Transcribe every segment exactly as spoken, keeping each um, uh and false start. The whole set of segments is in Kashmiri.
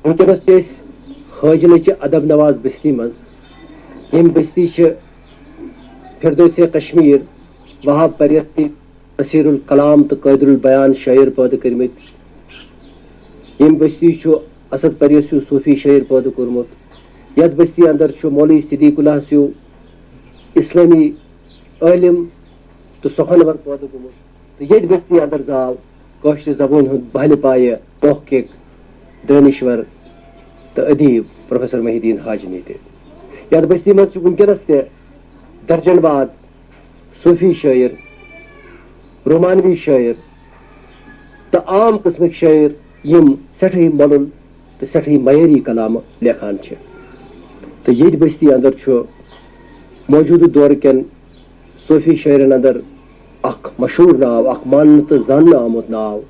وٕنکیٚنَس چھِ أسۍ حٲجنٕچہِ ادب نواز بستی منٛز۔ ییٚمہِ بستی چھِ فردوسِ کشمیر، وہاب پریستی، نصیر الکلام تہٕ قٲدر البیان شٲعر پٲدٕ کٔرمٕتۍ۔ ییٚمہِ بستی چھُ اسد پریسیو صوفی شٲعر پٲدٕ کوٚرمُت۔ یَتھ بستی اندر چھُ مولوی صدیق اللہ سیو اسلٲمی عٲلم تہٕ سۄخنور پٲدٕ گوٚمُت۔ تہٕ ییٚتہِ بستی اندر زاو کٲشرِ زبٲنۍ ہُنٛد بہلہِ پایہِ محقق، دٲنِشور تہٕ ادیٖب پروفیسر محی الدین حاجنی تہِ۔ یَتھ بستی منٛز چھِ وٕنکیٚنَس تہِ درجن واد صوفی شٲعر، رومانوی شٲعر تہٕ عام قٕسمٕکۍ شٲعر، یِم سٮ۪ٹھٕے مۄلُل تہٕ سٮ۪ٹھٕے معیٲری کلامہٕ لیکھان چھِ۔ تہٕ ییٚتہِ بستی اندر چھُ موجودٕ دورٕ کٮ۪ن صوفی شٲعرن اندر اکھ مشہوٗر ناو، اکھ ماننہٕ تہٕ زاننہٕ آمُت ناو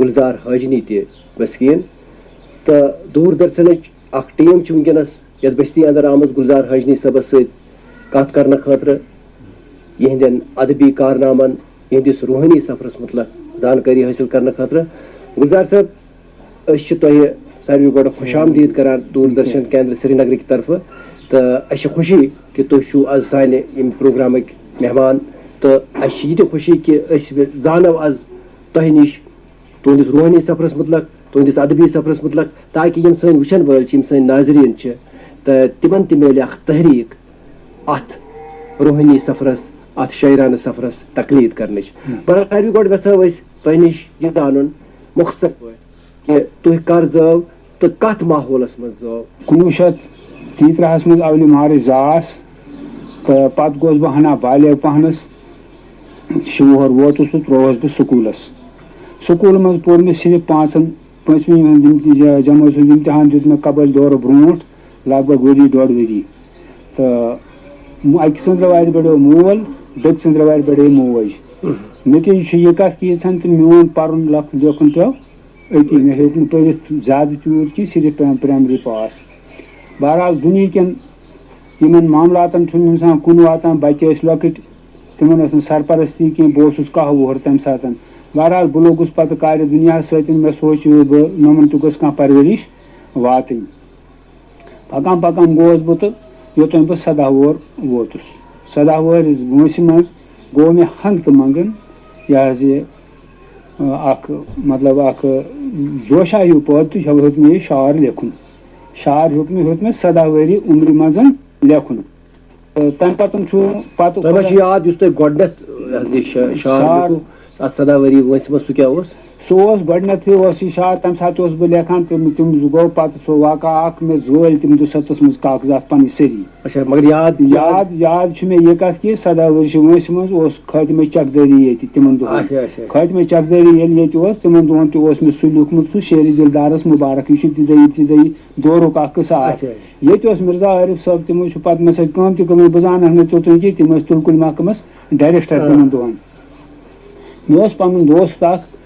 گلزار حاجنی تہِ بسکیٖن۔ تہٕ دوٗر درشنٕچ اکھ ٹیٖم چھِ وٕنکیٚنَس یَتھ بستی اندر آمٕژ گلزار حاجنی صٲبَس سۭتۍ کَتھ کرنہٕ خٲطرٕ، یِہنٛدٮ۪ن ادبی کارنامن، یِہنٛدِس روحٲنی سفرس متعلق زانکٲری حٲصِل کرنہٕ خٲطرٕ۔ گلزار صٲب، أسۍ چھِ تۄہہِ ساروی گۄڈٕ خۄش آمدید کران دوٗردرشن کیندر سرینگرٕکہِ طرفہٕ، تہٕ اَسہِ چھِ خوشی کہِ تُہۍ چھِو از سانہِ ییٚمہِ پروگرامٕکۍ مہمان، تہٕ اَسہِ چھِ یہِ تہِ خوشی کہِ أسۍ زانو از تۄہہِ نِش تُہنٛدِس روحٲنی سفرس متعلق، تُہنٛدِس ادبی سفرس متعلق، تاکہ یِم سٲنۍ وٕچھن وٲلۍ چھِ، یِم سٲنۍ ناظریٖن چھِ، تہٕ تِمن تہِ میلہِ اکھ تحریٖک اتھ روحٲنی سفرس، اتھ شٲعرانہٕ سفرس تقلید کرنٕچ۔ بہرحال، ساروی گۄڈٕ یژھو أسۍ تۄہہِ نِش یہِ زانُن مختصر پٲٹھۍ کہِ تُہۍ کر زٲو تہٕ کتھ ماحولس منٛز زٲو؟ کُنوُہ شیٚتھ تیٚیہِ ترٛہس منٛز اولہِ مارچ زاس، تہٕ پتہٕ گوس بہٕ ہنا بالغ پہنس، شُہ وُہر ووتُس تہٕ ترٛووُس بہٕ سکوٗلس۔ سکوٗلہٕ منٛز پوٚر مےٚ صرف پانٛژن، پٲنٛژمہِ ہُنٛد امت-، جمٲژ ہُنٛد امتحان دیُت مےٚ قبٲلۍ دورٕ برونٛٹھ لگ بگ ؤری ڈۄڈ ؤری۔ تہٕ مو-، اَکہِ ژٔنٛدرٕ وارِ بڑیو مول، بیٚکہِ ژٔنٛدرٕ وارِ بڑے موج۔ نتیٖجہٕ چھُ یہِ کتھ کہِ ییٖژہن تہٕ میون پرُن لکھ-، لیکھُن پیوٚو أتی۔ مےٚ ہیوٚک نہٕ پٔرِتھ زیادٕ تیوٗت کینٛہہ، صرف پرٛا-، پرٛایمری پاس۔ بہرحال، دُنیہکٮ۪ن یِمن معاملاتن چھُنہٕ اِنسان کُن واتان۔ بچہٕ ٲسۍ لۄکٕٹۍ، تِمن ٲس نہٕ سرپرستی کینٛہہ۔ بہٕ اوسُس کاہ وُہُر تَمہِ ساتہٕ۔ بہرحال، بہٕ لوٚگُس پتہٕ کارِ دُنیاہس سۭتۍ۔ مےٚ سوٗنٛچ، یہِ بہٕ، یِمن تہِ گٔژھ کانٛہہ پرؤرِش واتٕنۍ۔ پکان پکان گوس بہٕ تہٕ یوٚتام بہٕ سداہ وُہُر ووتُس۔ سداہ وُہرِس وٲنٛسہِ منٛز گوٚو مےٚ ہنٛگ تہٕ منٛگن، یہِ حظ یہِ، اکھ، مطلب، اکھ جوشا ہیوٗ پٲدٕ تہٕ ہیوٚت مےٚ یہِ شعر لیکھُن۔ شعر ہیوٚت مےٚ، ہیوٚت مےٚ سداہ ؤری عمرِ منٛز لیکھُن۔ تہٕ تَمہِ پَتہٕ چھُ پَتہٕ تۄہہِ ما چھُ یاد یُس تۄہہِ گۄڈٕنٮ۪تھ، یہِ حظ یہِ شا-، شعر شعر۔ لیوٚکھوٕ اَتھ سَداہ ؤری وٲنٛسہِ منٛز، سُہ کیٛاہ اوس؟ سُہ اوس گۄڈٕنٮ۪تھٕے اوس یہِ شعر، تَمہِ ساتہٕ تہِ اوسُس بہٕ لیکھان، تِم، تِم زٕ گوٚو پَتہٕ سُہ واقعہ اَکھ، مےٚ زٲلۍ تِم دُسَتَس منٛز کاغذات پَنٕنۍ سٲری۔ اچھا، مگر یاد، یاد، یاد چھُ مےٚ یہِ کَتھ کہِ سَداہ ؤرشہِ وٲنٛسہِ منٛز اوس خٲتمہٕ چکدٲری ییٚتہِ تِمَن دۄہَن۔ اچھا، اچھا۔ خٲتمہٕ چکدٲری ییٚلہِ ییٚتہِ اوس، تِمَن دۄہَن تہِ اوس مےٚ سُہ لیوٚکھمُت، سُہ شیرِ دِلدارَس مُبارک، یہِ چھُ ابتدٲیی، ابتدٲیی دورُک اَکھ قٕصہٕ اَکھ۔ اچھا۔ ییٚتہِ اوس مرزا عارف صٲب، تِمو چھُ پتہٕ مےٚ سۭتۍ کٲم تہِ کٔرمٕژ، بہٕ زانَکھ نہٕ توٚتام کینٛہہ، تِم ٲسۍ تُلکُلۍ محکمَس ڈایریکٹر آ۔ تِمَن دۄہَن۔ مےٚ اوس پَنُن دوست اَکھ،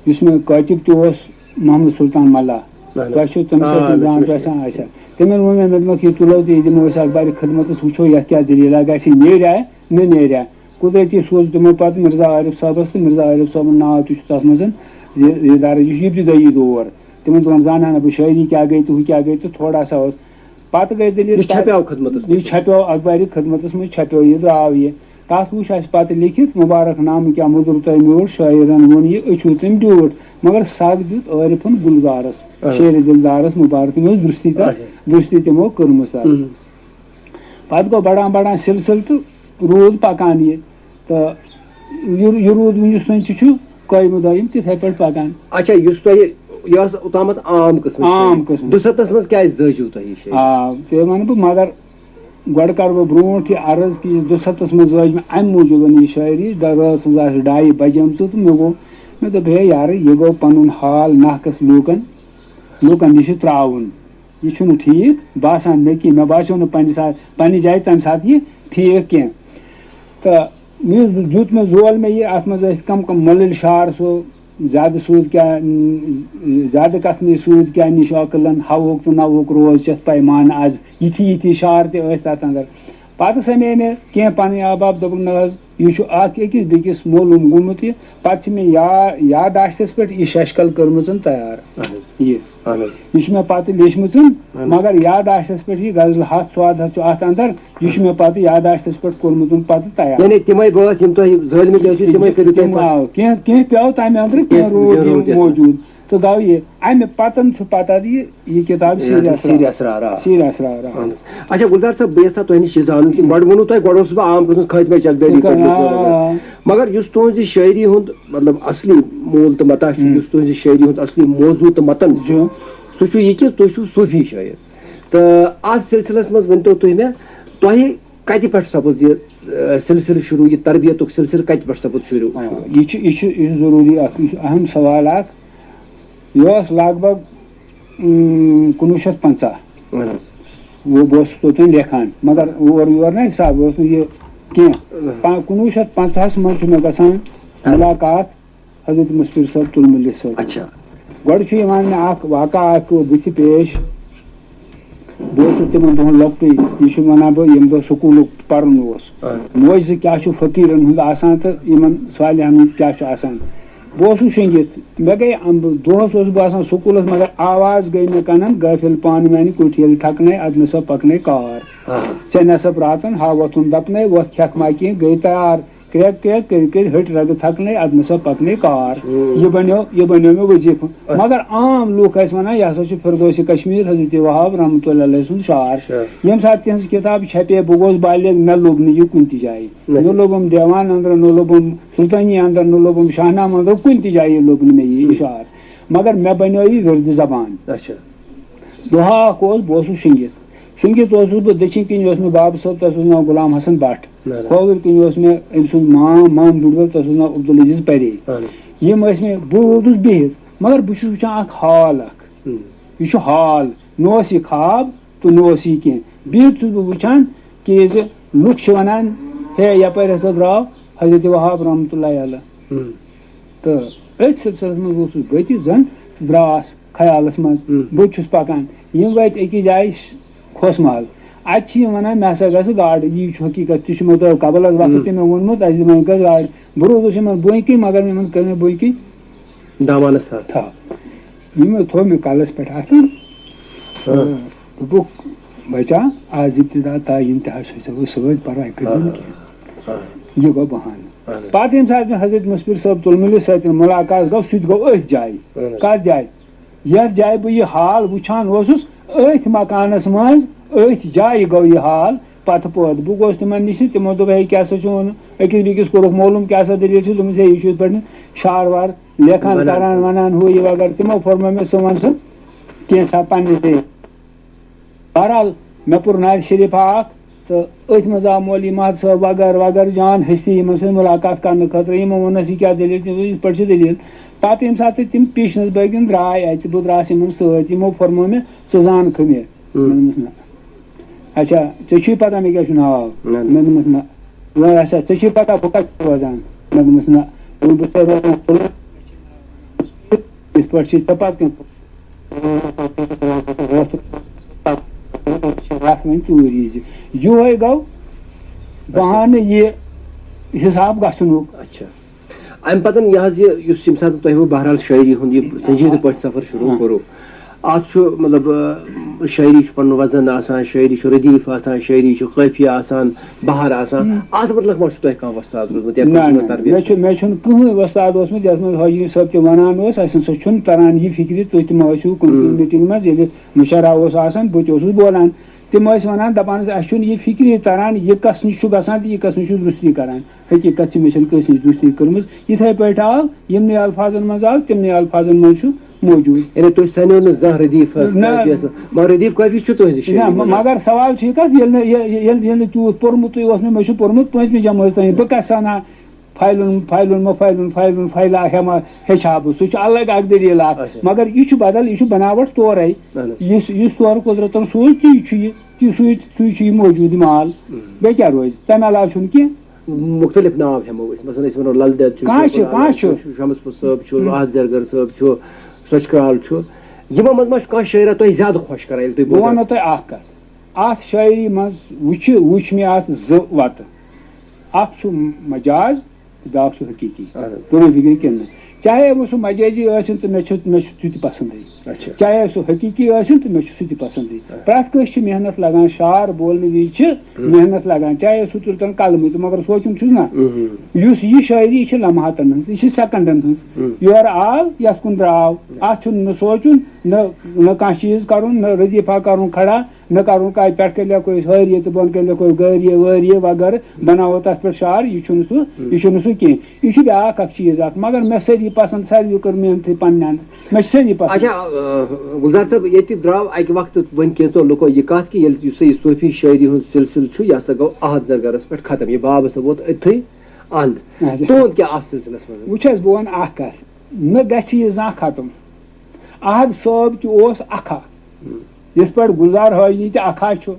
یُس مےٚ کٲتِب تہِ اوس، محمد سلطان ملا۔ اہن حظ۔ تۄہہِ چھُو تٔمِس آ، سۭتۍ مےٚ چھُ، زان، مےٚ چھُ تۄہہِ آسان، اچھا۔ تٔمۍ ووٚن مےٚ، مےٚ دوٚپمَکھ، یہِ تُلو تہٕ یہِ دِمو أسۍ اخبارِ خدمتَس، وٕچھو یَتھ کیٛاہ دٔلیٖلہ گژھِ، نیریا نہ نیریا۔ قدرتی سوٗز تِمو پتہٕ مرزا عارف صٲبَس تہٕ مرزا عارف صٲبُن ناو تہِ چھُ تَتھ منٛز، یہِ، یہِ درٕج، یہِ چھُ ابتدٲیی دور۔ تِمن دۄہن زانہٕ ہا نہٕ بہٕ شٲعری کیٛاہ گٔے تہٕ ہُہ کیٛاہ گٔے تہٕ تھوڑا سا اوس۔ پتہٕ گٔے دٔلیٖل یہِ چھپیو خدمتس یہِ منٛز؟ چھپیو اخبارِ خدمتس منٛز، چھپیو یہِ، درٛاو یہِ۔ تَتھ وُچھ اَسہِ پتہٕ لیکھِتھ، مُبارک نامہٕ کیٛاہ مُدُر تۄہہِ میوٗٹھ، شٲعرن ووٚن یہِ، أچھو تٔمۍ بیوٗٹھ۔ مگر سگ دیُت عٲرفن گُلزارس، آ۔ شیرِ دِلدارس مُبارک، تٔمۍ ٲس درستی تَتھ، اچھا۔ درستی تِمو کٔرمٕژ تَتھ۔ اہم۔ پتہٕ گوٚو بڑان بڑان سلسلہٕ تہٕ روٗد پکان یہِ۔ تہٕ یہِ، یہِ روٗد وُنیُس تام تہِ چھُ قٲیمہٕ دٲیِم تِتھَے پٲٹھۍ پَکان۔ اچھا، یُس تۄہہِ، یہِ ٲس اوٚتامَتھ عام قٕسمٕچ عام شٲعری۔ قٕسمٕچ۔ دُسَتَس منٛز کیٛازِ زٲجِو تۄہہِ یہِ شٲعری؟ آ، تہِ وَنہٕ بہٕ، مگر گۄڈٕ کَرٕ بہٕ برونٛٹھ یہِ عرض کہِ یہِ دُسَتَس منٛز زٲج مےٚ اَمہِ موٗجوٗبَن یہِ شٲعری، دَ-، رٲژ ہٕنٛز آسہِ ڈایہِ بَجیمژٕ تہٕ مےٚ گوٚو، مےٚ دوٚپ، ہے یارٕ، یہِ گوٚو پَنُن حال ناقص لوٗکَن، لوٗکَن نِش یہِ ترٛاوُن۔ یہِ چھُنہٕ ٹھیٖک باسان مےٚ کینٛہہ۔ مےٚ باسیو نہٕ پنٛنہِ ساتہٕ، پنٛنہِ جایہِ تَمہِ ساتہٕ یہِ ٹھیٖک کینٛہہ۔ تہٕ مےٚ یُس دیُت مےٚ زول مےٚ یہِ، اَتھ منٛز ٲسۍ کَم کَم مۄلٕلۍ شعر، سُہ زیادٕ سوٗد کیٛاہ، زیادٕ کَتھنٕے سوٗد کیٛاہ، نِش عٲقلَن، ہَوہُک تہٕ نَوہُک روز چھِ اَتھ پیمانہٕ آز۔ یِتھی یِتھی شعر تہِ ٲسۍ تَتھ اَندَر۔ پتہٕ سمے مےٚ کینٛہہ پنٕنۍ احباب، دوٚپُکھ، نہ حظ، یہِ چھُ اکھ أکِس بیٚکِس معلوم گوٚمُت یہِ۔ پتہٕ چھِ مےٚ یا-، یاداشتس پٮ۪ٹھ یہِ ششکل کٔرمٕژ تیار۔ اہن حظ۔ یہِ۔ اہن حظ۔ یہِ چھُ مےٚ پتہٕ لیچھمٕژ، اہن حظ۔ مگر یاداشتس پٮ۪ٹھ یہِ غزل ہتھ ژور ہتھ چھُ اتھ اندر، یہِ چھُ مےٚ پتہٕ یاداشتس پٮ۪ٹھ کوٚرمُت پتہٕ تیار۔ یعنی تِمے بٲتھ یِم تۄہہِ ظٲلمٕتۍ ٲسِو، تِمے کٔرِو تُہۍ تِم، پتہٕ۔ آ، کینٛہہ، کینٛہہ پیٚو تمہِ اندرٕ، کینٛہہ کینٛہہ روٗد روٗد یِم یَتھ منٛز۔ موجود۔ تہٕ گوٚو یہِ، اَمہِ پتَن چھُ پَتہٕ یہِ، یہِ کِتاب یہِ سیٖرِ حظ چھِ اسرار۔ سیٖرِ اسرار، آ۔ سیٖرِ اسرار، آ۔ اہن حظ۔ اچھا، گُلزار صٲب، بہٕ یَژھٕ ہا تۄہہِ نِش یہِ زانُن کہِ گۄڈٕ ووٚنوُ تۄہہِ، گۄڈٕ اوسُس بہٕ عام قٕسمَس خٲتمہٕ چکدٲری تُہۍ پٮ۪ٹھ کٔرِو، لیوٚکھمُت آ، مگر، آ۔ مگر یُس تُہٕنٛز یہِ شٲعری ہُنٛد، مطلب، اصلی مول تہٕ متا چھُ، ہُم۔ یُس تُہٕنٛز یہِ شٲعری ہُنٛد اصلی موضوع تہٕ متن چھُ، جُ۔ سُہ چھُ یہِ کہِ تُہۍ چھِو صوٗفی شٲعر۔ تہٕ اَتھ سلسلس منٛز ؤنۍتو تُہۍ مےٚ، تۄہہِ کتہِ پٮ۪ٹھ سپُد یہِ، آ، سلسلہٕ شروٗع، یہِ تربیتُک سلسلہٕ کتہِ پٮ۪ٹھ سپُد شروٗع؟ آ، یہِ چھُ، یہِ چھُ، یہِ چھُ ضروٗری اکھ، یہِ چھُ اہم سوال اکھ۔ یہِ اوس لگ بگ، اۭں، کُنوُہ شیٚتھ پنٛژاہ۔ اہن حظ۔ بہٕ، بہٕ اوسُس توتام لیکھان، مگر اور یور نہ حساب اوس نہٕ یہِ کینٛہہ۔ اہن۔ پا-، کُنوُہ شیٚتھ پنٛژاہس منٛز چھُ مےٚ گژھان اہن۔ مُلاقات حضرت مُسفِر صٲب تُلمُلہِ سۭتۍ۔ اچھا۔ گۄڈٕ چھُ یِوان مےٚ اکھ واقعہ اکھ بٕتھِ پیش۔ بہٕ اوسُس تِمن دۄہن لۄکٹُے، یہِ چھُ وَنان بہٕ ییٚمہِ دۄہ سکوٗلُک پَرُن اوس۔ آ۔ موجہِ زٕ کیٛاہ چھُ فقیٖرن ہُنٛد آسان تہٕ یِمن صالحن ہُنٛد کیٛاہ چھُ آسان۔ بہٕ اوسُس شۄنٛگِتھ، مےٚ گٔے اَمبہٕ، دۄہَس اوسُس بہٕ آسان سکوٗلَس، مگر آواز گٔے مےٚ کَنَن غٲفِل پانہٕ میٛانہِ کُٹھۍ ییٚلہِ تھَکنَے، اَدٕ نہ سا پَکنَے کار۔ آ۔ ژےٚ نہ سا پرٛاتَن ہا وۄتھُن دَپنَے، وۄتھ کھٮ۪کھ ما کینٛہہ، گٔے تیار۔ کرٛٮ۪ک کرٛٮ۪ک کٔرۍ کٔرۍ ۂٹۍ رَگہٕ تھَکنَے، اَدٕ نہ سا پَکنَے کار۔ ہُم۔ یہِ بَنیو، یہِ بَنیو مےٚ وظیٖفہٕ۔ اچھا۔ مگر عام لوٗکھ ٲسۍ وَنان، یہِ ہسا چھُ فردوسِ کشمیٖر حضرت وہاب رحمتہ اللہ علیہ سُنٛد شعر۔ اچھا۔ ییٚمہِ ساتہٕ تِہٕنٛز کِتاب چھپے، بہٕ گوٚوُس بالغ، مےٚ لوٚب نہٕ یہِ کُنہِ تہِ جایہِ۔ نہ۔ نہ لوٚبُم دیوان اندر، نہ لوٚبُم سلطٲنی اندر، نہ لوٚبُم شاہنامہ اندر، کُنہِ تہِ جایہِ لوٚب نہٕ مےٚ یہِ ہُم۔ اِشعار۔ مگر مےٚ بَنیو یہِ وِردِ زبان۔ اچھا۔ دۄہا اکھ اوس، بہٕ اوسُس شۄنٛگِتھ۔ شۄنٛگِتھ اوسُس بہٕ، دٔچھِنۍ کِنۍ اوس مےٚ بابہٕ صٲب، تَس اوس ناو غلام حسن بٹ۔ اہن۔ کھووٕرۍ کِنۍ اوس مےٚ أمۍ سُنٛد مام، مام بُڈبب، تَس اوس ناو عبدالعزیز پرے۔ اہن۔ یِم ٲسۍ مےٚ، بہٕ روٗدُس بِہِتھ، مگر بہٕ چھُس وٕچھان اکھ ہال اکھ۔ ہُم۔ یہِ چھُ ہال، نہ اوس یہِ خواب تہٕ نہ اوس یہِ کینٛہہ۔ بِہِتھ چھُس بہٕ وٕچھان کہِ یہِ زِ لُکھ چھِ وَنان، ہے، یَپٲرۍ ہسا درٛاو حضرت وہاب رحمتہ اللہ علیہ۔ ہُم۔ تہٕ أتھۍ سلسلس منٛز ووٚتھُس بہٕ تہِ زَن تہٕ درٛاس خیالس منٛز۔ ہُم۔ بہٕ تہِ چھُس پکان۔ یِم وٲتۍ أکِس جایہِ ش-، کھوسہٕ مال۔ اَتہِ چھِ یِم وَنان، مےٚ ہسا گژھِ گاڈٕ۔ یی چھُ حقیٖقت، تہِ چھُ مےٚ تۄہہِ قبل حظ وقت ہُم۔ تہِ مےٚ ووٚنمُت، اَسہِ دِمہٕ گژھِ گاڈٕ۔ بہٕ روٗدُس یِمن بۄنۍ کِنۍ، مگر یِمن کٔر مےٚ بۄنۍ کِنۍ دامانس تھپھ۔ تھپھ۔ یِمو تھوٚو مےٚ کلس پٮ۪ٹھ اَتھٕ۔ ہاں۔ تہٕ دوٚپُکھ، بچا، آز ابتدا تا انتہا چھُے ژےٚ وۄنۍ سۭتۍ، پرواے کٔرۍ زِ نہٕ ہاں۔ کینٛہہ۔ ہاں۔ یہِ گوٚو بہانہٕ۔ اہن حظ۔ پتہٕ ییٚمہِ ساتہٕ مےٚ حضرت مُسفِر صٲب تُلمُلِس سۭتۍ مُلاقات گوٚو، سُہ تہِ گوٚو أتھۍ جایہِ۔ اہن حظ۔ کَتھ جایہِ؟ یَتھ جایہِ بہٕ یہِ حال وٕچھان اوسُس، أتھۍ مکانَس منٛز، أتھۍ جایہِ گوٚو یہِ حال پَتہٕ پٲدٕ۔ بہٕ گوس تِمَن نِش تہٕ تِمو دوٚپ، ہے، کیٛاہ سا چھُ وَنُن؟ أکِس بیٚکِس کوٚرُکھ معلوٗم، کیٛاہ سا دٔلیٖل چھِ؟ دوٚپمَس، ہے، یہِ چھُ یِتھ پٲٹھۍ شعر وار لیکھان، وَنان۔ کَران، وَنان، ہُہ یہِ وغٲرٕ۔ تِمو فرمٲو مےٚ، ژٕ وَن سا کینٛژھا پنٛنہِ ذٔریعہٕ۔ بہرحال، مےٚ پوٚر نارِ شریٖفہ اکھ، تہٕ أتھۍ منٛز آو مولوی محد صٲب وغٲرٕ وغٲرٕ جان ہستی یِمن سۭتۍ مُلاقات کرنہٕ خٲطرٕ۔ یِمو ووٚننس، یہِ کیٛاہ دٔلیٖل؟ تِم دوٚپ، یِتھ پٲٹھۍ چھِ دٔلیٖل۔ پتہٕ ییٚمہِ ساتہٕ تِم پیشنس بٲگۍ تِم درٛاے اَتہِ، بہٕ درٛاس یِمن سۭتۍ، یِمو فرموو مےٚ، ژٕ زانکھٕ مےٚ؟ ہُم۔ مےٚ دوٚپمَس، نہ۔ اچھا، ژےٚ چھُے پتہ مےٚ کیٛاہ چھُ ناو؟ نہ، نہ۔ مےٚ دوٚپمَس، نہ۔ وۄنۍ اچھا، ژےٚ چھُے پتہ بہٕ کتہِ چھُس روزان؟ مےٚ دوٚپمَس، نہ۔ دوٚپُن، بہٕ چھُسَے روزان پُلوامہِ۔ یِتھ پٲٹھۍ چھِ ژےٚ پتہٕ کِنۍ وَتھ وۄنۍ توٗرۍ یی زِ۔ یِہوٚے گوٚو بہانہٕ یہِ حِساب گژھنُک۔ اچھا۔ اَمہِ پَتہٕ یہِ حظ یہِ، یُس ییٚمہِ ساتہٕ تۄہہِ وۄنۍ بہرحال شٲعری ہُنٛد یہِ سنجیدٕ پٲٹھۍ سفر شروٗع ہاں۔ کوٚروٕ، اَتھ چھُ مطلب، آ، شٲعری چھُ پَنُن وزن آسان، شٲعری چھُ ردیٖف آسان، شٲعری چھُ قٲفیہِ آسان، بحر آسان۔ ہم۔ اَتھ مُتعلق ما چھُ تۄہہِ کانٛہہ وۄستاد روٗدمُت یا نہ، کٲنٛسہِ نہ، منٛز تربیت مےٚ چھُ، کٔرمٕژ؟ مےٚ چھُنہٕ کٕہٕنۍ وۄستاد اوسمُت، یَتھ منٛز حٲجی صٲب تہِ وَنان اوس، اَسہِ ہسا چھُنہٕ تَران یہِ فِکرِ، تُہۍ تہِ ما ٲسِو کُنہِ کُنہِ ہم۔ میٖٹِنٛگہِ منٛز ییٚلہِ مُشاعرہ اوس آسان، بہٕ تہِ اوسُس بولان۔ تِم ٲسۍ وَنان، دَپان ٲسۍ، اَسہِ چھُنہٕ یہِ فِکرِ تَران، یہِ کَس نِش چھُ گژھان تہٕ یہِ کَس نِش چھُ درُستی کَران۔ حقیٖقت چھِ، مےٚ چھَنہٕ کٲنٛسہِ نِش درُستی کٔرمٕژ۔ یِتھَے پٲٹھۍ آو، یِمنٕے الفاظن منٛز آو، تِمنٕے الفاظن منٛز چھُ موجوٗد۔ یعنی تُہۍ سَنیو نہٕ زانٛہہ ردیٖف حظ نہ۔ قٲضیَس منٛز؟ مگر ردیٖف قٲفی چھُ تُہٕنٛزِ نہ، شٲعری م-، منٛز؟ مگر سوال چھُ یہِ کَتھ، ییٚلہِ نہٕ، یہِ-، یہِ-، ییٚلہِ، ییٚلہِ نہٕ تیوٗت پوٚرمُتُے اوس مےٚ، مےٚ چھُ پوٚرمُت پٲنٛژمہِ جمٲژ تام، بہٕ کَتہِ سَنہٕ ہا؟ فاعلن، فاعلن، مفاعلن، فاعلن، فاعلہ ہٮ۪ما، ہیٚچھِ ہا بہٕ۔ سُہ چھُ الگ اکھ دٔلیٖل اکھ۔ اچھا۔ مگر یہِ چھُ بدل، یہِ چھُ بناوٹ تورے۔ اہن حظ۔ یُس، یُس تورٕ قۄدرتن سوٗز، تی چھُ یہِ، تی سُے، سُے چھُ یہِ موجوٗد مال۔ اہم۔ بیٚیہِ کیٛاہ روزِ؟ تَمہِ علاوٕ چھُنہٕ کینٛہہ۔ مُختٔلِف ناو ہٮ۪مو أسۍ۔ مثلاً، أسۍ وَنو لل دٮ۪د چھُ، کانٛہہ چھُ، شیخ کانٛہہ العالم چھُ۔ چھُ، شمس پوٗر صٲب چھُ، اہم۔ احد زرگر صٲب چھُ، سۄچھ کرٛال چھُ۔ یِمو منٛز ما چھُ کانٛہہ شٲعرا تۄہہِ زیادٕ خۄش کران، ییٚلہِ تُہۍ بہٕ بوزان وَنو تۄہہِ اکھ کَتھ۔ اَتھ شٲعری منٛز وٕچھِ وٕچھ مےٚ اَتھ زٕ وَتہٕ۔ اَکھ چھُ مجاز تہٕ بیٛاکھ چھُ حقیٖقی۔ اَہَن حظ۔ توٚرُم فِکرِ کِنہٕ نہ؟ چاہے وۄنۍ سُہ مجٲزی ٲسِن تہٕ مےٚ چھُ، مےٚ چھُ تہِ تہِ پَسنٛدٕے۔ اچھا۔ چاہے سُہ حقیٖقی ٲسِن تہٕ مےٚ چھُ سُہ تہِ پَسنٛدٕے۔ اَہَن۔ پرٛٮ۪تھ کٲنٛسہِ چھِ محنت لَگان، شعر بولنہٕ وِزِ چھِ ہُم۔ محنت لَگان، چاہے سُہ تُلہِ تَن قلمٕے تہٕ مگر سونٛچُن چھُس نہ۔ ہُم، ہُم۔ یُس یہِ شٲعری، یہِ چھِ لمحاتَن ہٕنٛز، یہِ چھِ سیکنڈَن ہٕنٛز۔ ہُم۔ یورٕ آو، یَتھ کُن درٛاو۔ اَتھ چھُنہٕ نہ سونٛچُن، نہ، نہ کانٛہہ چیٖز کَرُن، نہ ردیٖفہ کَرُن کھڑا، نہ کَرُن کَتہِ پٮ۪ٹھ کَنہِ لیکھو أسۍ ہٲریہِ تہٕ بۄن کَنہِ لیکھو گٲریہِ وٲریہِ وغٲرٕ، بَناوو تَتھ پٮ۪ٹھ شعر، یہِ چھُنہٕ سُہ، یہِ چھُنہٕ سُہ کینٛہہ۔ یہِ چھُ بیٛاکھ اَکھ چیٖز اَکھ، مگر مےٚ سٲری پَسنٛد، ساروِیو کٔر محنتٕے پنٛنٮ۪ن، مےٚ چھِ سٲری پَسنٛد۔ اچھا، آ، گُلزار صٲب، ییٚتہِ درٛاو اَکہِ وقتہٕ وۄنۍ کینٛژو لُکو یہِ کَتھ کہِ ییٚلہِ یُس سا یہِ صوٗفی شٲعری ہُنٛد سِلسِلہٕ چھُ، یہِ ہسا گوٚو احد زرگرَس پٮ۪ٹھ ختم، یہِ باب ہسا ووت أتھٕے اَنٛد۔ اچھا۔ تُہُنٛد کیٛاہ اَتھ سِلسِلَس منٛز؟ وٕچھ حظ، بہٕ وَنہٕ اَکھ کَتھ، نہ گژھِ یہِ زانٛہہ ختم۔ احد صٲب تہِ اوس اکھا، یِتھ پٲٹھۍ گُلزار حٲجی تہِ اکھا چھُ،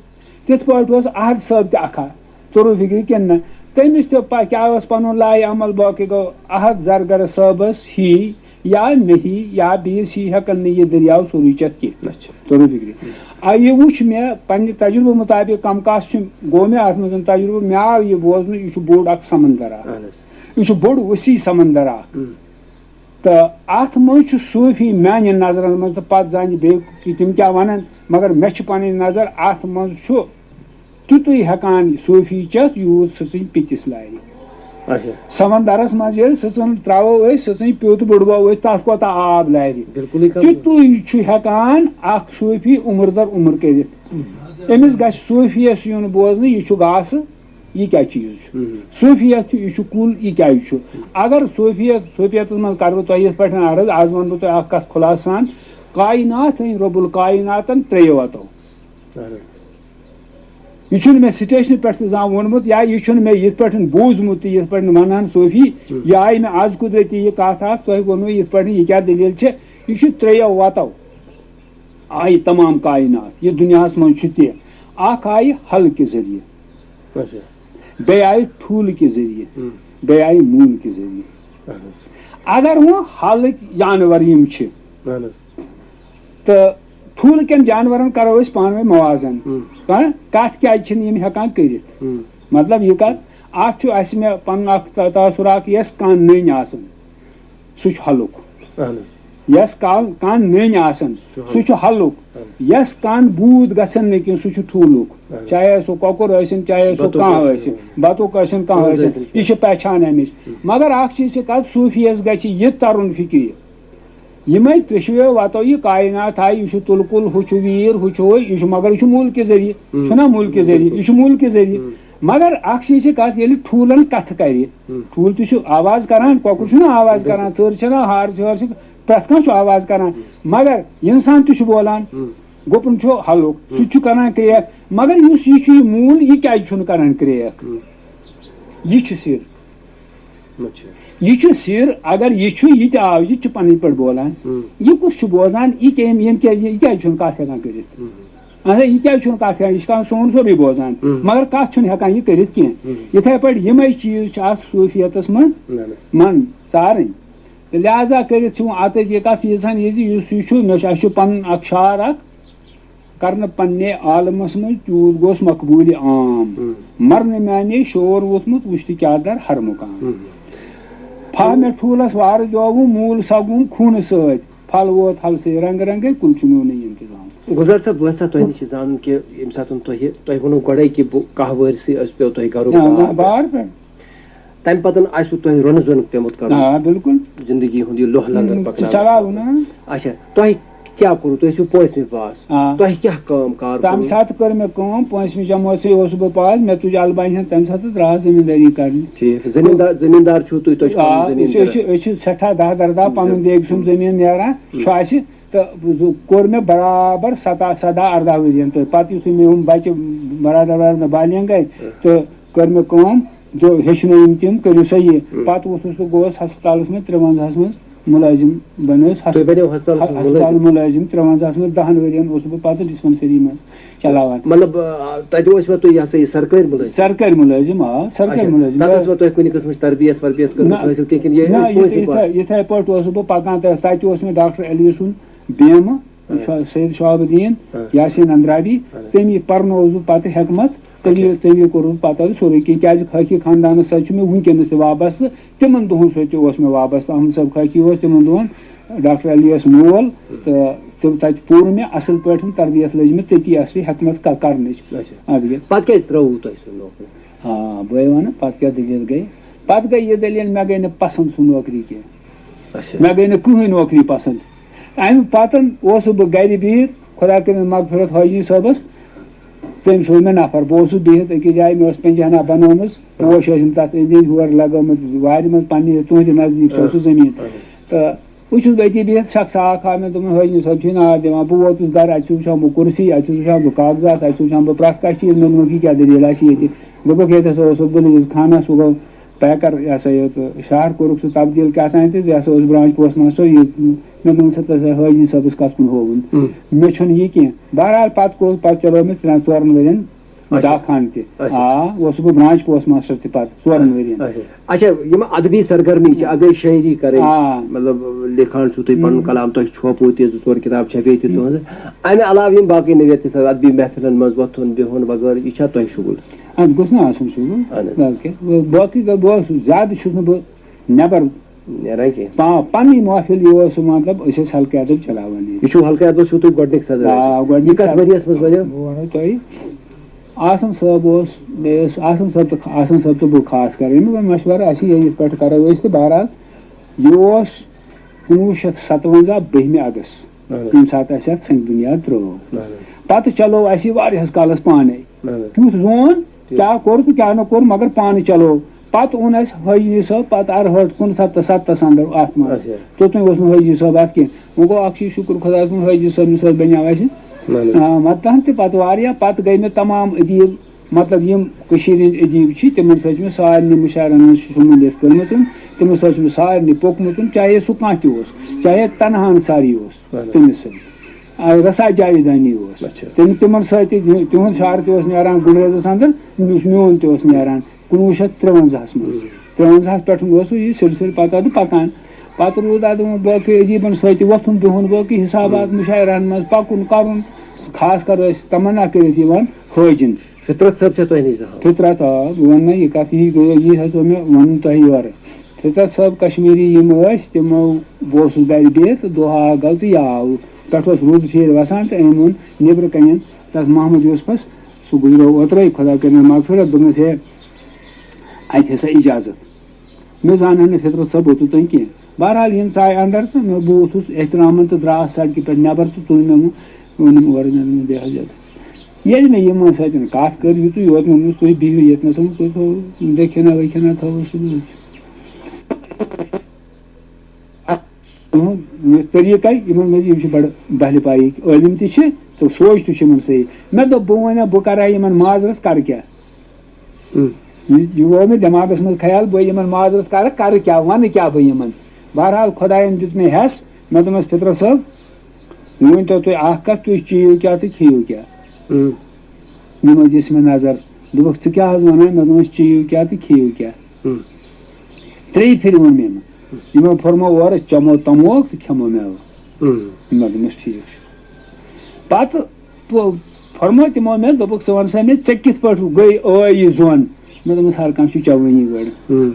تِتھ پٲٹھۍ اوس احد صٲب تہِ اکھا۔ توٚرُو فِکرِ کِنہٕ نہ؟ تٔمِس تہِ پا-، کیٛاہ اوس پَنُن لایہِ عمل، باقٕے گوٚو احد زرگر صٲبَس ہی یا مےٚ ہی یا بیٚیِس ہی ہٮ۪کَن نہٕ یہِ دٔریاو سورُے چٮ۪تھ کینٛہہ۔ اچھا۔ توٚرُو فِکرِ؟ آ، یہِ وُچھ مےٚ پنٛنہِ تجربہٕ مُطابق، کم کاس چھُ گوٚو مےٚ اَتھ منٛز تجربہٕ، مےٚ آو یہِ بوزنہٕ، یہِ چھُ بوٚڑ اَکھ سمندر اَکھ۔ اہن حظ۔ یہِ چھُ بوٚڑ وسیع سمندر اَکھ۔ تہٕ اَتھ منٛز چھُ صوٗفی میٛانٮ۪ن نظرَن منٛز، تہٕ پَتہٕ زانہِ بیٚیہِ کہِ تِم کیٛاہ وَنَن، مگر مےٚ چھِ پَنٕنۍ نظر، اَتھ منٛز چھُ تیُتُے ہٮ۪کان صوٗفی چٮ۪تھ، یوٗت سٕژٕنۍ پِتِس لارِ۔ اچھا۔ سمندرَس منٛز ییٚلہِ سٕژَن ترٛاوو أسۍ، سٕژٕنۍ پیوٚت بٕڈبو أسۍ، تَتھ کوٗتاہ آب لارِ؟ بِلکُلٕے کَم۔ تیُتُے چھُ ہٮ۪کان اَکھ صوٗفی عُمر در عُمر کٔرِتھ۔ أمِس گژھِ صوٗفیَس یُن بوزنہٕ، یہِ چھُ گاسہٕ، یہِ کیٛاہ چیٖز چھُ؟ مم۔ صوفیت چھُ، یہِ چھُ کُل، یہِ کیٛازِ چھُ؟ اگر صوفیت، صوفیتَس منٛز کَرٕ بہٕ تۄہہِ یِتھ پٲٹھۍ عرض، آز وَنہٕ بہٕ تۄہہِ اَکھ کَتھ خُلاصہٕ سان، کائنات ہٕنٛدۍ رۄب الکائناتَن ترٛیٚیو وَتو۔ اہن حظ۔ یہِ چھُنہٕ مےٚ سٹیشنہٕ پٮ۪ٹھ تہِ زانٛہہ ووٚنمُت، یا یہِ چھُنہٕ مےٚ یِتھ پٲٹھۍ بوٗزمُت تہِ، یِتھ پٲٹھۍ وَنان صوفی، ہم۔ یہِ آیہِ مےٚ آز قُدرتی یہِ کَتھ اَکھ، تۄہہِ ووٚنوٕ یِتھ پٲٹھۍ یہِ کیٛاہ دٔلیٖل چھےٚ، یہِ چھُ ترٛیٚیو وَتو آیہِ تمام کائنات، یہِ دُنیاہَس منٛز چھُ تہِ۔ اَکھ آیہِ حل کہِ ذٔریعہٕ، اچھا۔ بیٚیہِ آیہِ ٹھوٗلہٕ کہِ ذٔریعہٕ، ہم۔ بیٚیہِ آیہِ موٗل کہِ ذٔریعہٕ۔ اہن حظ۔ اگر وۄنۍ حلٕکۍ جانور یِم چھِ، اہن حظ۔ تہٕ ٹھوٗلہٕ کٮ۪ن جانورن کرو أسۍ پانہٕ ؤنۍ موازن۔ ہم۔ ہاں، کتھ کیازِ چھِنہٕ یِم ہٮ۪کان کٔرِتھ؟ ہم۔ مطلب یہِ کتھ، اتھ چھُ اسہِ مےٚ پنُن اکھ تا-، تاثر اکھ، یۄس کانٛہہ نٔنۍ آسان، سُہ چھُ حلُک۔ اہن حظ۔ یۄس کانٛہہ، کانٛہہ نٔنۍ آسان، سُہ چھُ سُہ چھُ حلُک۔ اہن۔ یۄس کانٛہہ بوٗد گژھان نہٕ کینٛہہ، سُہ چھُ ٹھوٗلُک۔ اہن۔ چاہے سُہ کۄکُر ٲسِن، چاہے سُہ بَتُک کانٛہہ ٲسِن۔ ٲسِن، بَتُک ٲسِن، کانٛہہ کانٛہہ ٲسِن، ٲسِن۔ یہِ چھِ پہچان اَمِچ۔ ہم۔ مگر اکھ چیٖز چھِ کتھ، صوٗفیَس گژھِ یہِ ترُن فِکرِ۔ یِمے ترٛیٚشوَے وَتو یہِ کائنات آیہِ، یہِ چھُ تُلہٕ کُل، ہُہ چھُ ویٖر، ہُہ چھُ ہُہ، یہِ چھُ، مگر یہِ چھُ موٗل کہِ ذٔریعہٕ، ہم۔ چھُنہ موٗل کہِ ذٔریعہٕ، بِلکُل۔ یہِ چھُ موٗل کہِ ذٔریعہٕ۔ ہم۔ مگر اکھ چیٖز چھِ کَتھ، ییٚلہِ ٹھوٗلَن کَتھٕ کَرِ، ہم۔ ٹھوٗل تہِ چھُ آواز کَران، کۄکُر چھُنہ آواز بِلکُل۔ کَران، ژٔر چھَنہ، ہار چھِ، ہٲر چھِ، پرٛٮ۪تھ کانٛہہ چھُ آواز کَران، ہم۔ مگر اِنسان تہِ چھُ بولان، ہم۔ گُپُن چھُ ہَلُک، سُہ تہِ چھُ کَران کرٛیک، مگر یُس یہِ چھُ یہِ موٗل، یہِ کیٛازِ چھُنہٕ کَران کرٛیک؟ ہم۔ یہِ چھِ سِر۔ اچھا۔ یہِ چھُ سِر، اگر یہِ چھُ، یہِ تہِ آو، یہِ تہِ چھُ پنٕنۍ پٲٹھۍ بولان۔ ہم۔ یہِ کُس چھُ بوزان؟ یہِ کیٚمۍ، یِم کیٛازِ، یہِ کیٛازِ چھُنہٕ کَتھ ہٮ۪کان کٔرِتھ؟ ہم۔ اہن سا، یہِ کیٛازِ چھُنہٕ کَتھ ہٮ۪کان؟ یہِ چھُ کَران سون سورُے بوزان، ہم۔ مگر کَتھ چھُنہٕ ہٮ۪کان یہِ کٔرِتھ کینٛہہ۔ ہم۔ یِتھَے پٲٹھۍ یِمَے چیٖز چھِ اَتھ صوٗفیتَس منٛز اہن حظ۔ من ژارٕنۍ۔ تہٕ لہذا کٔرِتھ چھِ وۄنۍ اَتٮ۪تھ یہِ کَتھ ییٖژہَن یہِ زِ یُس یہِ چھُ، مےٚ چھُ، اَسہِ چھُ پَنُن اَکھ شعر اَکھ، کرنہٕ پننے عالمس منٛز تیوٗت گوس مقبوٗلِ عام۔ ہم۔ مرنہٕ میانے شور ووٚتھمُت وٕچھ تہٕ کیٛاہ در ہر مُقام۔ ہم۔ پھاہ مےٚ ٹھوٗلس وارٕ دیووُم موٗل سگوم خوٗنہٕ سۭتۍ۔ پھل ووت ہلسٕے رنگہٕ رنگے کُل چھُ میونُے انتظام۔ گُلزار صٲب، بہٕ یژھا تۄہہِ نِش یہِ زانُن کہِ ییٚمہِ ساتہٕ تۄہہِ، تۄہہِ ووٚنوُ گۄڈے کہِ بہٕ کاہ وٲرۍسٕے ٲسۍ پیوٚو تۄہہِ گرُک آ، بار آ، پٮ۪ٹھ۔ بار پٮ۪ٹھ۔ تَمہِ پَتہٕ آسِوٕ تۄہہِ رۄنہٕ زۄنہٕ پیوٚمُت کَرُن۔ آ، بِلکُل۔ زِندگی ہُنٛد یہِ لوہ لنگر ہُم، پَکناونہٕ سُہ چلاوُن، خٲطرٕ۔ آ۔ اچھا، تۄہہِ کیٛاہ کوٚروٕ؟ تُہۍ ٲسِو پٲنٛژمہِ پاس۔ آ۔ تۄہہِ کیٛاہ کٲم کار تَمہِ کوٚروٕ؟ ساتہٕ کٔر مےٚ کٲم، پٲنٛژمہِ جمٲژ اوسُس بہٕ پاس، مےٚ تُج البانہِ ہَن، تَمہِ ساتہٕ درٛاس زٔمیٖندٲری کَرنہِ۔ ٹھیٖک۔ زٔمیٖندار، زٔمیٖندار چھُو تُہۍ؟ تۄہہِ چھُ پَنُن آ، زٔمیٖن أسۍ، أسۍ چھِ، کِنہٕ؟ أسۍ چھِ سٮ۪ٹھاہ دَہ دَرداہ پَنُن بِلکُل۔ دیگہِ سُنٛد زٔمیٖن نیران، ہُم۔ چھُ اَسہِ۔ تہٕ بہٕ کوٚر مےٚ برابر سَداہ، سَداہ اَرداہ ؤرِیَن تہٕ پَتہٕ یُتھُے مےٚ یِم بَچہِ برادر وارادر بالینغ گٔے، ہُم۔ تہٕ کٔر مےٚ کٲم، دو-، ہیٚچھنٲوِم تِم، کٔرِو سا یہِ۔ ہُم۔ پَتہٕ ووٚتھُس بہٕ، گوٚوُس ہسپتالَس منٛز ترٛوَنزاہَس منٛز مُلٲزِم، بَنیوُس تُہۍ ہسپتال، بَنیوُ ہسپتالَس منٛز ہسپتال مُلٲزِم؟ مُلٲزِم۔ ترٛوَنزاہَس منٛز دَہَن ؤرِیَن اوسُس بہٕ پَتہٕ ڈِسپَنسٔری منٛز چلاوان۔ مطلب، آ، تَتہِ اوسوا تُہۍ، یہِ ہسا یہِ، سرکٲرۍ مُلٲزِم؟ سرکٲرۍ مُلٲزِم، آ، سرکٲرۍ اچھا، مُلٲزِم۔ تَتھ ٲسوا تۄہہِ کُنہِ قٕسمٕچ تربیت وربیت کٔرمٕژ نہ، حٲصِل کینٛہہ کِنہٕ یہِ نہ، ٲسۍ یِتھَے، پٲٹھۍ یِتھَے، یِتھَے پٲٹھۍ اوسُس بہٕ پَکان تہٕ تَتہِ اوس مےٚ ڈاکٹر علوی سُنٛد بیمہٕ۔ شا-، سید شہاب الدین، یاسین اندرابی، تٔمی پرنووُس بہٕ پتہٕ حکمت، تٔمی، تٔمی کوٚر بہٕ پتہٕ سورُے کینٛہہ، کیازِ خٲکی خاندانس سۭتۍ چھُ مےٚ وٕنکیٚنس تہِ وابستہٕ، تِمن دۄہن سۭتۍ تہِ اوس مےٚ وابستہٕ، احمد صٲب خٲکی اوس تِمن دۄہن، ڈاکٹر علی یس مول، تہٕ تِم تتہِ پوٚر مےٚ اصل پٲٹھۍ، تربیت لٔج مےٚ تٔتی اصلی حکمت ک-، کرنٕچ۔ اچھا۔ اَدٕ کیٛاہ۔ پتہٕ کیٛازِ ترٛٲووٕ تۄہہِ سُہ نوکری؟ آ، بہٕ ہے ونہٕ، پتہٕ کیٛاہ دٔلیٖل گٔے؟ پتہٕ گٔے یہِ دٔلیٖل، مےٚ گٔے نہٕ پسنٛد سُہ نوکری کینٛہہ۔ اچھا۔ مےٚ گٔے نہٕ کٕہٕنۍ نوکری پسنٛد۔ امہِ پتہٕ اوسُس بہٕ گرِ بِہِتھ، خۄدا کٔرِنۍ مغفرت حٲجی صٲبس، تٔمۍ سوٗز مےٚ نفر۔ بہٕ اوسُس بِہِتھ أکِس جایہِ، مےٚ ٲس پنجہنا بنٲومٕژ، پوش ٲسۍ یِم تتھ أنٛدۍ أنٛدۍ ہورٕ لگٲومٕتۍ، وارِ منٛز پننہِ تُہنٛدِ نزدیٖک چھُ سُہ زٔمیٖن۔ تہٕ بہٕ چھُس أتی بِہِتھ، شخص اکھ آو مےٚ دوٚپُن، حٲجی صٲب چھُے نار دِوان۔ بہٕ ووتُس گرٕ، اَتہِ وٕچھان بہٕ کُرسی، اَتہِ وٕچھان بہٕ کاغذات، اَتہِ وٕچھان بہٕ پرٛٮ۪تھ کانٛہہ چیٖز۔ مےٚ دوٚپمَکھ، یہِ کیٛاہ دٔلیٖلہ چھِ ییٚتہِ؟ دوٚپُکھ، ییٚتہِ ہسا اوس عبدالعزیز خانہ، سُہ گوٚو پیکر، یہِ ہسا یہِ، تہٕ شہر کوٚرُکھ سُہ تبدیٖل کیٛاہ تام، تہٕ یہِ ہسا اوس برانچ پوسٹ ماسٹر۔ یہِ مےٚ دوٚپمَس، ژےٚ ہسا حٲجی صٲبَس کَتھ کُن ہووُن؟ مےٚ چھُنہٕ یہِ کینٛہہ۔ بہرحال، پَتہٕ کوٚر، پَتہٕ چلٲو مےٚ ترٛٮ۪ن ژورَن ؤرِین اچھا۔ ڈاک خانہٕ تہِ۔ اچھا۔ آ، اوسُس بہٕ برانچ پوسٹ ماسٹر تہِ پتہٕ ژورن ؤرین۔ اچھا۔ اچھا، یِم ادبی سرگرمی چھِ، اگر شٲعری کرٕنۍ، آ۔ مطلب، لیکھان چھُو تُہۍ پنُن ہم۔ کلام، تۄہہِ چھوپو تہِ، زٕ ژور کتاب چھپے تہِ ہم۔ تُہنٛزٕ۔ امہِ علاوٕ یِم باقٕے نگٲرۍ تہِ سر، ادبی محفلن منٛز وۄتھُن بِہُن وغٲرٕ، یہِ چھا تۄہہِ شُغل؟ اتھ گوٚژھ نہٕ آسُن شُغل۔ اہن حظ۔ بلکہِ باقٕے گوٚو، بہٕ اوسُس، زیادٕ چھُس نہٕ بہٕ نٮ۪بر نیران کینٛہہ۔ پا-، پنٕنۍ محفل یہِ اوس، مطلب، أسۍ ٲسۍ حلقہٕ ادب چلاوان ییٚتہِ۔ یہِ چھُو حلقہٕ ادبس چھُو تُہۍ گۄڈٕنِکۍ صدر آ، ٲسمٕتۍ۔ گۄڈٕنِکۍ یہِ کتھ صدر۔ ؤریَس منٛز بنیو؟ بہٕ وَنو تۄہہِ، آسن صٲب اوس، بیٚیہِ اوس آسن صٲب تہٕ، آسن صٲب تہٕ بہٕ خاص کر، ییٚمیُک وۄنۍ مشورٕ آسہِ، یہِ یِتھ پٲٹھۍ کرو أسۍ تہٕ بہرحال، یہِ اوس کُنوُہ شیٚتھ ستوَنزاہ بٔہمہِ اگست، اہن حظ۔ ییٚمہِ ساتہٕ اَسہِ اَتھ ژھنٛگہِ بُنیاد ترٲو۔ اہن حظ۔ پتہٕ چلوو اَسہِ یہِ واریاہس کالس پانے۔ اہن حظ۔ تیُتھ زون، کیٛاہ کوٚر تہٕ کیٛاہ نہٕ کوٚر، مگر پانہٕ چلوو۔ پتہٕ اوٚن اَسہِ حٲجی صٲب، پتہٕ اَرہٲٹھ کُنسَتتھ تہٕ سَتتَس اندر اَتھ منٛز۔ اچھا۔ توٚتام اوس نہٕ حٲجی صٲب اَتھ کینٛہہ۔ وۄنۍ گوٚو اکھ چیٖز، شُکر خۄدایَس کُن، حٲجی صٲبنہِ سۭتۍ بنیٛاو اَسہِ، اہن حظ۔ آ، مدتہن تہِ پتہٕ واریاہ۔ پتہٕ گٔے مےٚ تمام ادیٖب، مطلب، یِم کٔشیٖرِ ہٕنٛدۍ ادیٖب چھِ، تِمن سۭتۍ چھِ مےٚ سارنٕے مُشاعرن منٛز شموٗلیت کٔرمٕژ، تِمن سۭتۍ چھُ مےٚ سارنٕے پوٚکمُت، چاہے سُہ کانٛہہ تہِ اوس، چاہے تنہا انصاری اوس، اہن حظ۔ تٔمِس سۭتۍ۔ آ، رسا جاویدانی اوس۔ اچھا۔ تِم، تِمن سۭتۍ تہِ، تِہُنٛد شعر تہِ اوس نیران گُلریزس اندر، یُس میون تہِ اوس نیران کُنوُہ شیٚتھ ترٛوَنزاہَس منٛز۔ ہم۔ ترٛوَنزاہَس پٮ۪ٹھ اوس یہِ سلسلہٕ پتہٕ ادٕ پکان۔ پتہٕ روٗد ادٕ وۄنۍ باقٕے ادیٖبن سۭتۍ تہِ وۄتھُن بِہُن، باقٕے حسابات، ہم۔ مُشاعرن منٛز پکُن کرُن، خاص کر ٲسۍ تمنا کٔرِتھ یِوان حٲجِن۔ فطرت صٲب چھا تۄہہِ نِش زانٛہہ؟ فطرت، آ، بہٕ وَنہٕ نا یہِ کَتھ، یی گٔے، یی حظ ووٚن مےٚ وَنُن تۄہہِ یورٕ۔ فطرت صٲب کشمیٖری یِم ٲسۍ، تِمو، بہٕ اوسُس گَرِ بِہِتھ تہٕ دۄہ آو گَل تہٕ یہِ آو۔ پٮ۪ٹھٕ اوس روٗدٕ پھیٖرۍ وَسان تہٕ أمۍ ووٚن نیٚبرٕ کَنٮ۪ن تَس محمد یوسفَس، سُہ گُزریو اوترَے، خۄدا کٔرِنَس مغفرت، دوٚپنَس، "ہے، اَتہِ ہسا اِجازت۔" مےٚ زانہٕ نہٕ فطرت صٲب اوترٕ تام کینٛہہ۔ بہرحال، یِم ژاے اندر تہٕ مےٚ، بہٕ ووتھُس احترامن تہٕ درٛاس سڑکہِ پٮ۪ٹھ نٮ۪بر تہٕ تُل مےٚ وۄنۍ، ووٚنُم اورٕ، مےٚ دوٚپمَس، "بیٚہہ حضرت۔" ییٚلہِ مےٚ یِمن سۭتۍ کتھ کٔر، یُتُے یوت مےٚ ووٚنمَس، "تُہۍ بِہِو ییٚتنَس، تُہۍ تھٲوِو لیکھِنا ویکھِنا تھٲوِو سُہ۔" تُہُنٛد یہِ طریٖقے، یِمن منٛز یِم چھِ بڑٕ بہلہِ پایِکۍ عٲلِم تہِ چھِ تہٕ سونچ تہِ چھِ یِمن صحیح۔ مےٚ دوٚپ، بہٕ وَنہٕ، بہٕ کرٕ ہا یِمن معذرت، کرٕ کیٛاہ؟ ہم۔ یہِ، یہِ گوٚو مےٚ دٮ۪ماغس منٛز خیال، بہٕ یِمن معذرت کرٕ، کرٕ کیٛاہ، وَنہٕ کیٛاہ بہٕ یِمن؟ بہرحال، خۄدایَن دیُت مےٚ ہٮ۪س، مےٚ دوٚپمَس، "فطرت صٲب، مےٚ ؤنۍ تو تُہۍ اکھ کَتھ، تُہۍ چیٚیِو کیٛاہ تہٕ کھیٚیِو کیٛاہ؟" ہم۔ یِمو دِژ مےٚ نظر، دوٚپُکھ، "ژٕ کیٛاہ حظ وَنان؟" مےٚ دوٚپمَس، "چیٚیِو کیٛاہ تہٕ کھیٚیِو کیٛاہ؟" ہم۔ ترٛیٚیہِ پھِرِ ووٚن مےٚ یِمن۔ یِمو فرموو اورٕ، "چٮ۪مو تموک تہٕ کھٮ۪مو مٮ۪وٕ۔" ہم۔ مےٚ دوٚپمَس، "ٹھیٖک چھُ۔" پتہٕ پو-، فرموو تِمو مےٚ، دوٚپُکھ، "ژٕ وَن سا مےٚ، ژےٚ کِتھ پٲٹھۍ گٔے، ٲے یہِ زوٚن؟" مےٚ دوٚپمَس، "ہر کانٛہہ چھُ چٮ۪وٲنی گۄڈٕ۔" ہم۔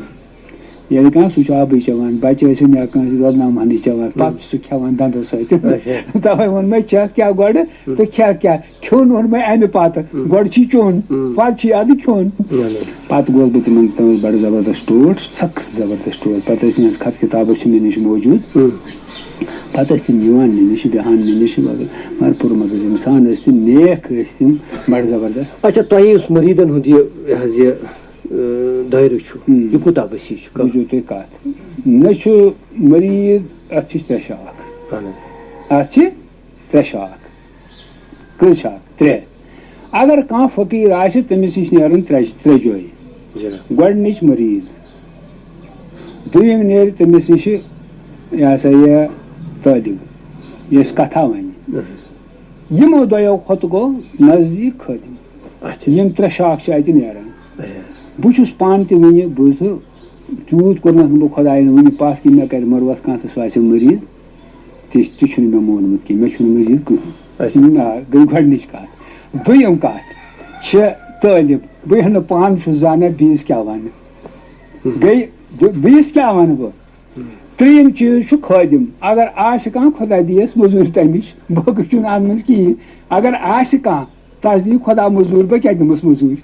ییٚلہِ کانٛہہ سُہ چھُ آبٕے چٮ۪وان، بَچہٕ ٲسِن یا کانٛہہ چھُ دۄد نَمہٕ ہَنٕے چٮ۪وان، ہم۔ پَتہٕ چھُ سُہ کھٮ۪وان دَنٛدَس سۭتۍ۔ اچھا۔ تَوَے ووٚن مےٚ، "چَکھ کیٛاہ گۄڈٕ ہم۔ تہٕ کھٮ۪کھ کیٛاہ؟" کھیوٚن اوٚن مےٚ اَمہِ پَتہٕ۔ ہم۔ گۄڈٕ چھی چیوٚن، ہم۔ پَتہٕ چھی اَدٕ کھیوٚن۔ اہن حظ۔ پَتہٕ گوس بہٕ تِمَن، تِمَن بَڑٕ زبردست ٹوٹھ، سخت زبردست ٹوٹھ۔ پَتہٕ ٲسۍ تِہِنٛز خط کِتاب ٲسۍ مےٚ نِش موجوٗد۔ ہم۔ پَتہٕ ٲسۍ تِم یِوان مےٚ نِش، بیٚہان مےٚ نِش، مگر، مگر پُرمغز اِنسان ٲسۍ تِم، نیک ٲسۍ تِم، بَڑٕ زبردست۔ اچھا، تۄہہِ یُس مُریٖدَن ہُنٛد یہِ، یہِ حظ یہِ، ٲ، دٲیرٕ چھُ، ہم۔ یہِ کوٗتاہ وسیع چھُ؟ بوٗزِو تُہۍ کَتھ، مےٚ چھُ مُریٖد، اَتھ چھِ ترٛےٚ شاخ۔ اہن حظ۔ اَتھ چھِ ترٛےٚ شاخ۔ کٔژ شاخ؟ ترٛےٚ۔ اگر کانٛہہ فقیٖر آسہِ، تٔمِس نِش نیرَن ترٛےٚ، ترٛےٚ جایہِ۔ جِناب۔ گۄڈٕنِچ مُریٖد، دوٚیِم نیرِ تٔمِس نِش، یہِ ہسا یہِ، طٲلب، یُس کَتھا وَنہِ۔ اہن۔ یِمو دۄیو کھۄتہٕ گوٚو نزدیٖک خٲدِم۔ اچھا۔ یِم ترٛےٚ شاخ چھِ اَتہِ نیران۔ اچھا۔ بہٕ چھُس پانہٕ تہِ وٕنہِ، بہٕ چھُس تیوٗت کوٚرنَس نہٕ بہٕ خۄدایَن وٕنہِ پَتھ کہِ مےٚ کَرِ مُروَت کانٛہہ تہٕ سُہ آسہِ مُریٖد۔ تہِ تہِ چھُنہٕ مےٚ مونمُت کینٛہہ، مےٚ چھُنہٕ مٔزیٖد کٕہٕنۍ۔ اچھا۔ نہ، گٔے گۄڈٕنِچ کَتھ۔ دوٚیِم کَتھ چھِ طٲلب، بہٕ ہٮ۪مہٕ نہٕ پانہٕ چھُس زانان بیٚیِس کیٛاہ وَنہٕ۔ ہُم۔ گٔے، دِ-، بیٚیِس کیٛاہ وَنہٕ بہٕ؟ ہُم۔ ترٛیٚیِم چیٖز چھُ خٲدِم۔ اگر آسہِ کانٛہہ، خۄدا دِیَس مٔزوٗرۍ تَمِچ، باقٕے چھُنہٕ اَننَس کِہیٖنۍ۔ اگر آسہِ کانٛہہ، تَس دِیہِ خۄدا مٔزوٗرۍ، بہٕ کیٛاہ دِمَس مٔزوٗرۍ؟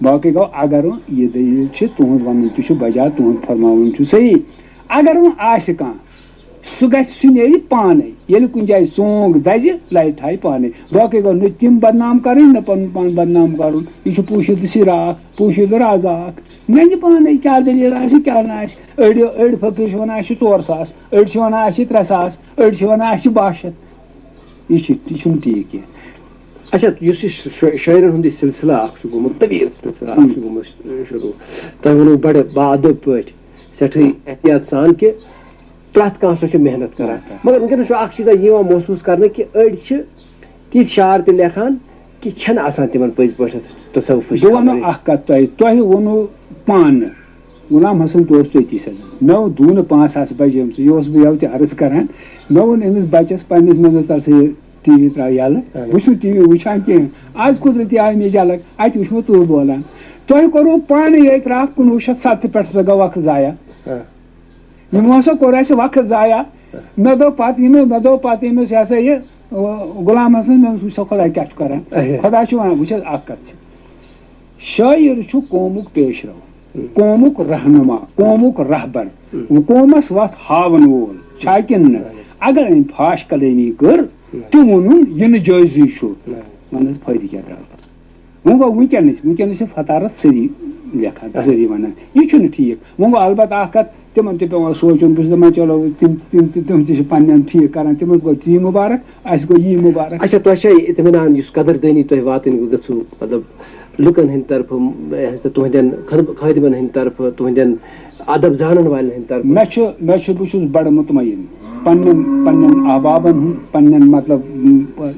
باقٕے گوٚو، اگر وۄنۍ یہِ دٔلیٖل چھِ، تُہُنٛد وَنُن تہِ چھُ بَجا، تُہُنٛد فرماوُن چھُ صحیح۔ اگر وۄنۍ آسہِ کانٛہہ، سُہ گژھِ، سُہ نیرِ پانے۔ ییٚلہِ کُنہِ جایہِ ژونٛگ دَزِ، لَرِ ٹھایہِ پانے۔ باقٕے گوٚو نہٕ تِم بدنام کَرٕنۍ، نہ پَنُن پان بدنام کَرُن۔ یہِ چھُ پوٗشیٖدٕ سِراکھ، پوٗشیٖدٕ رازاکھ۔ نَنہِ پانے کیٛاہ دٔلیٖل آسہِ، کیٛاہ نہٕ آسہِ۔ أڑۍ، أڑۍ فقیٖر چھِ وَنان، اَسہِ چھِ ژور ساس، أڑۍ چھِ وَنان، اَسہِ چھِ ترٛےٚ ساس، أڑۍ چھِ وَنان، اَسہِ چھِ باہ شیٚتھ۔ یہِ چھِ، یہِ چھُنہٕ ٹھیٖک کینٛہہ۔ اچھا، یُس یہِ شٲ-، شٲعرَن ہُنٛد یہِ سلسلہٕ اَکھ چھُ گوٚمُت، طویٖل سلسلہٕ اَکھ چھُ گوٚمُت شروٗع۔ تۄہہِ ووٚنوُ بَڑٕ باادب پٲٹھۍ، سٮ۪ٹھٕے احتیاط سان کہِ پرٛٮ۪تھ کانٛہہ ہسا چھُ محنت کران۔ محنت کران۔ مگر وٕنکیٚنَس چھُ اکھ چیٖزا یِوان محسوٗس کرنہٕ کہِ أڑۍ چھِ تِتھۍ شعر تہِ لیکھان کہِ چھَنہٕ آسان تِمن پٔزۍ پٲٹھۍ تصوفٕچ بہٕ وَنو خبرٕے۔ اکھ کَتھ تۄہہِ، تۄہہِ ووٚنوُ پانہٕ، غلام حسن تہِ اوس تٔتی سۭتۍ۔ مےٚ ووٚن، دوٗنہٕ پانٛژھ آسہٕ بجیمژٕ، یہِ اوسُس بہٕ یَوٕ تہِ عرض کران۔ مےٚ ووٚن أمِس بچس پنٛنِس، مےٚ دوٚپ، "ژٕ ہسا یہِ ٹی وی ترٛاو یَلہٕ، اہن۔ بہٕ چھُس ٹی وی وٕچھان کینٛہہ، آز قُدرتی آے مےٚ جھلک، اَتہِ وٕچھ مےٚ تُہۍ بولان۔ تۄہہِ کوٚروُ پانہٕ ییٚتہِ راتھ کُنوُہ شیٚتھ ستہٕ پٮ۪ٹھ سا گوٚو وقت ضایع۔" ہاں۔ یِمو ہسا کوٚر اَسہِ وقت ضایع۔ مےٚ دوٚپ پَتہٕ ییٚمہِ، مےٚ دوٚپ پَتہٕ ییٚمِس، یہِ ہسا یہِ، غلام حسن، مےٚ ووٚنُس، "وٕچھ سا خۄداے کیٛاہ چھُ کران؟" اچھا۔ خۄداے چھُ وَنان، وٕچھ حظ، اَکھ کَتھ چھِ، شٲعِر چھُ قومُک پیش رو، ہُم۔ قومُک رہنما، قومُک رہبر، ہُم۔ قومَس وَتھ ہاوَن وول چھا کِنہٕ نہٕ؟ اہن۔ اگر أمۍ فاش کلٲمی کٔر، اہن۔ تہِ ووٚنُن، یہِ نہٕ جٲیزٕے چھُ، اہن۔ وَنَس فٲیدٕ کیٛاہ درٛاو؟ وۄنۍ گوٚو وٕنکیٚنَس، وٕنکیٚنَس چھِ فطارت سٲری لیکھان، اہن۔ سٲری وَنان، یہِ چھُنہٕ ٹھیٖک۔ وۄنۍ گوٚو البتہ اَکھ کَتھ، تِمَن تہِ پٮ۪وان سونٛچُن، بہٕ چھُس دَپان، چلو، تِم تہِ، تِم تہِ، تِم تہِ چھِ پنٛنٮ۪ن ٹھیٖک کَران، تِمَن گوٚو تی مُبارک، اَسہِ گوٚو یی مُبارک۔ اچھا، تۄہہِ چھا اطمینان یُس قدردٲنی تۄہہِ واتٕنۍ گٔژھِو، مطلب، لُکَن ہٕنٛدِ طرفہٕ، یہِ ہسا تُہٕنٛدٮ۪ن خد-، خٲدمَن ہٕنٛدِ طرفہٕ، تُہٕنٛدٮ۪ن ادب زانَن والٮ۪ن ہٕنٛدِ طرفہٕ؟ مےٚ چھُ، مےٚ چھُ، بہٕ چھُس بَڑٕ مطمئن پنٛنٮ۪ن، پنٛنٮ۪ن احبابَن ہُنٛد، پنٛنٮ۪ن، مطلب،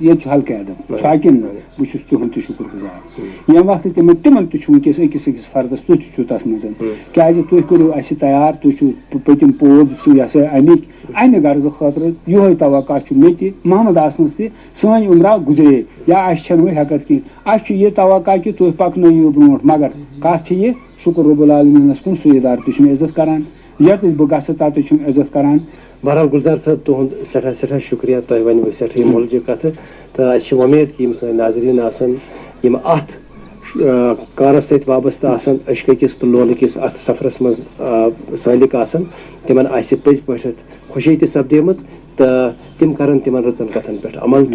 ییٚتہِ چھُ حلقہٕ ادب، اہن۔ چھا کِنہٕ نہٕ؟ اہن۔ بہٕ چھُس تِہُنٛد تہِ شُکُر گُزار۔ ییٚمہِ وقتہٕ تِمن، تِمن تہِ چھُ وٕنکیٚس أکِس أکِس فردس تیُتھ چھُ تَتھ منٛز، کیٛازِ تُہۍ کٔرِو اَسہِ تیار، تُہۍ چھِو پ-، پٔتِم پود سُہ، یہِ ہسا اَمِکۍ، اَمہِ غرضہٕ خٲطرٕ یِہوٚے توقع چھُ مےٚ تہِ، محمد حسنس تہِ، سٲنۍ عمرا گُزرے یا اَسہِ چھَنہٕ وۄنۍ ہٮ۪کتھ کِہیٖنۍ۔ اَسہِ چھُ یہِ توقع کہِ تُہۍ پَکنٲیِو برونٛٹھ، مگر کَتھ چھِ یہِ، شُکُر رب العالمیٖنَس کُن، سُہ اِدارٕ تہِ چھُ مےٚ عزت کران، یَتَس بہٕ گژھٕ تَتہِ چھُم عزت کران۔ بہرحال گُلزار صٲب، تُہُنٛد سٮ۪ٹھاہ، سٮ۪ٹھاہ شُکریہ، تۄہہِ ؤنِو أسۍ سٮ۪ٹھاہ یہِ مۄلجہِ کَتھٕ، تہٕ اَسہِ چھِ وۄمید کہِ یِم سٲنۍ ناظریٖن آسَن، یِم اَتھ، آ، کارَس سۭتۍ وابستہٕ آسَن، عشقہٕ کِس تہٕ لولہٕ کِس اَتھ سفرَس منٛز، آ، سٲلِک آسَن، تِمَن آسہِ پٔزۍ پٲٹھۍ خوشی تہِ سپدیمٕژ، تہٕ تِم کَرَن تِمَن رٕژَن کَتھَن پٮ۪ٹھ عمل تہِ۔